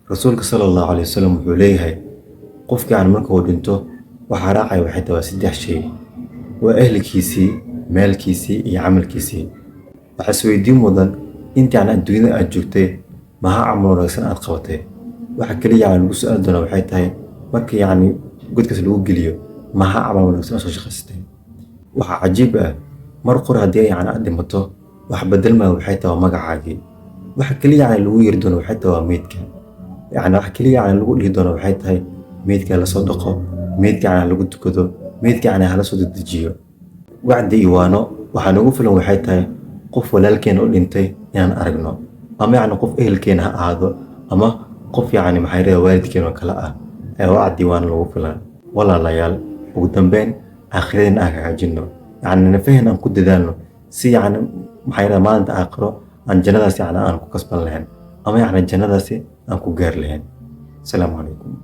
Rasuulka sala Allahu calayhi wasalam wuxuu leeyahay, qofka yacni marka uu dhinto, waxaa raacaya waxay tahay waa saddex shay: waa ehelkiisii, maalkiisii iyo camalkiisii. Waxaa isweydiin mudan, inta yacni adduunyada aad joogtay, maxaa camal wanaagsan aad qabatay? Waxa kaliya yacni lagu su'aali doonaa waxay tahay, marka yacni godkaas lagu geliyo, maxaa camal wanaagsan aad soo shaqaysatay? Waxaa cajiib ah, mar qor haddii yacni aad dhimato, wax bedelmaya waxay tahay waa magacaagii. Waxa kaliya yacni lagu yeeri doono waxay tahay waa meydka. Yacni waxa kaliya yacni lagu dhihi doono waxay tahay, meydka lasoo dhaqo, meydka yacni lagu tukado, meydka yacni hala soo dedejiyo. Wacdi iyo waano waxaa nagu filan waxay tahay qof walaalkeena u dhintay inaan aragno, ama yacni qof ehelkeena ha ahaado, ama qof yacni maxay leedahay waalidkeena oo kale ah, ayaa wacdi waano lagu filan. Walaalayaal, ugu dambeyn aakhiradeen aan hagaajino, yacni nafaheen aan ku dadaalno, si yacni maxay leedahay maalinta aakhiro aan jannadaas yacni aan ku kasban lahayn, ama yacni jannadaasi aan ku gaari lahayn. Asalaamu calaykum.